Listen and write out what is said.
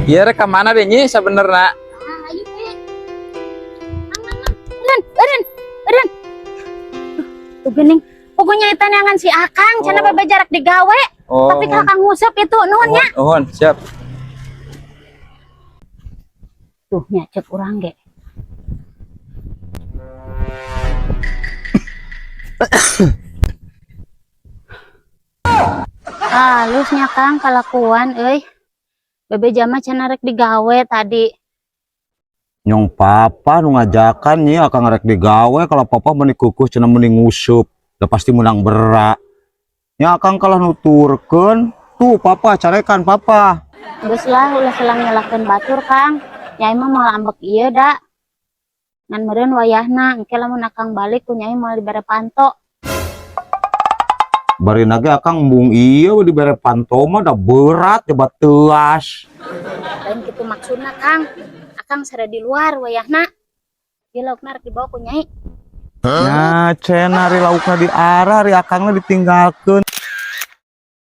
Iya, rek ka mana deh, Nyi, sabenerna? Ah, ayo, Pe. Mang, mang, mang. Eureun, eureun, eureun. Tuh geuning. Pokoknya eta neangan si Akang, cenah bebeja rek digawe. Oh. Tapi Kakang nguseup itu, nuhun nya. Nuhun, siap. Tuh nya cek urang ge. Halusnya Kang kalakuan euy. Bebeja mah cenah rek digawe tadi. Nyong papa nu ngajakan nya akang rek digawe, kalau papa meni kukuh cenah meni ngusup. Udah pasti menang berak. Nya akang kalah nuturkeun, tuh papa carekan papa. Geus lah, ulah selang nyalahkeun batur, Kang. Nyai mah moal ambek ieu da. Ngan meureun wayahna engke lamun akang balik ku nyai moal dibere panto. Bari nage akang embung ieu dibere panto mah da berat coba teuas. Lain kitu maksudna, Kang. Akang sare di luar wayahna. Ieu laukna rek dibawa ku nyai. Nya cenah ari laukna diarah, ari akangna ditinggalkeun.